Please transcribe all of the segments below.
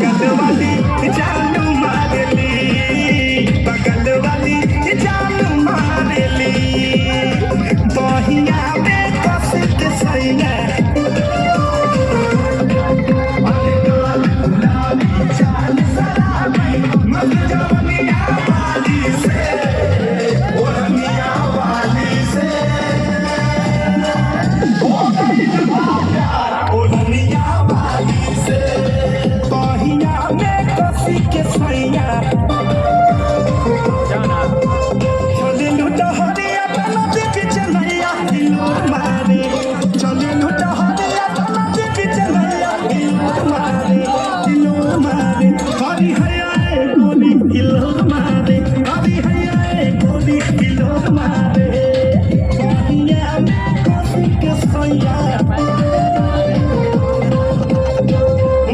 बगल वाली जान मारेली, बगल वाली जान मारेली। बहिया में कस के सैया, अरे गाल गुलाबी चाल शराबी, मत जवनिया वाली से, ओढ़निया वाली से, ओ प्यार ओढ़निया वाली से। बहिया में कसी के सैया, चले लूटा हरिया तना बीच नैया हिलोर मारे। चले लूटा हरिया तना बीच नैया हिलोर मारे, हिलोर मारे। हरी हैया ए गोली हिलोर मारे, हरी हैया ए गोली हिलोर मारे। बहिया में कसी के सैया,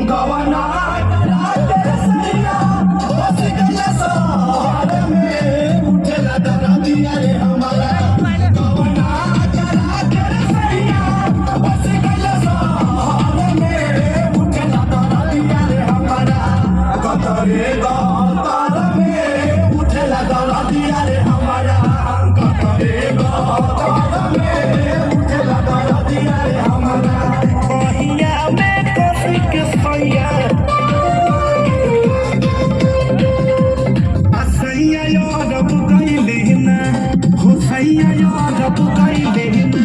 गवना रात सैया, बस गया शहर में, उठेला दरदिया रे हमारा। गवना रात सैया, बस गया शहर में, उठेला दरदिया रे हमारा। गतरे गतर में उठेला दरदिया रे हमारा, गतरे गतर में उठेला दरदिया रे हमारा। बहिया में कसी के सैया, असैया यारब गइले ना, हो सैया यारब गइले ना।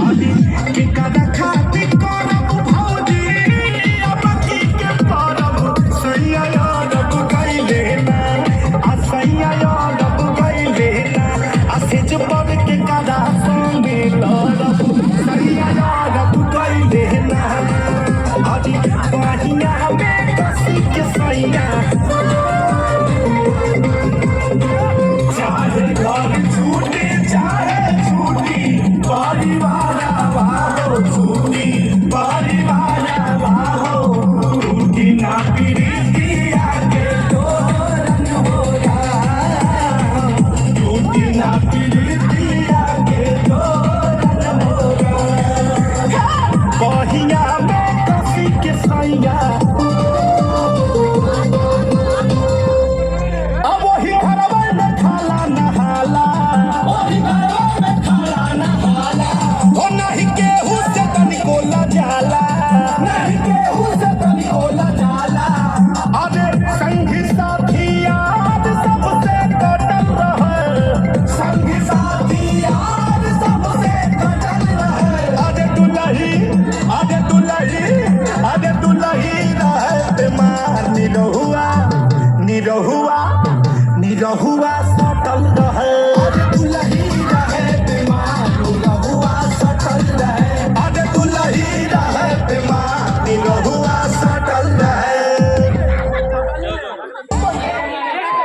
अरे के कदा खाती करब भौजी, अब की के परब, सैया यारब गइले ना, असैया यारब गइले ना। असेज पर के कदा संगे लड़ब, सैया यारब गइले ना। अरे बहिया में कसी के सैया, चाहे घर छूटी चाहे छूटी परिवार हो, छूटी परिवार हो, टूटी ना प्रीतिया के तोरन हो, टूटी ना प्रीतिया के तोरन हो। बहिया में कसी के सैया, अब वही घरवा में खाला नहाला, वही घरवा में खाला नहाला। हो नहीं केहू से तनिको जाला, नहीं केहू से तनिको जाला। अरे संगी साथी यार सबसे कटल रहे, संगी साथी यार सबसे कटल रहे। अरे दुलही, अरे दुलही, अरे दुलही रहे बीमार, निरहुआ निरहुआ निरहुआ सटल रहे।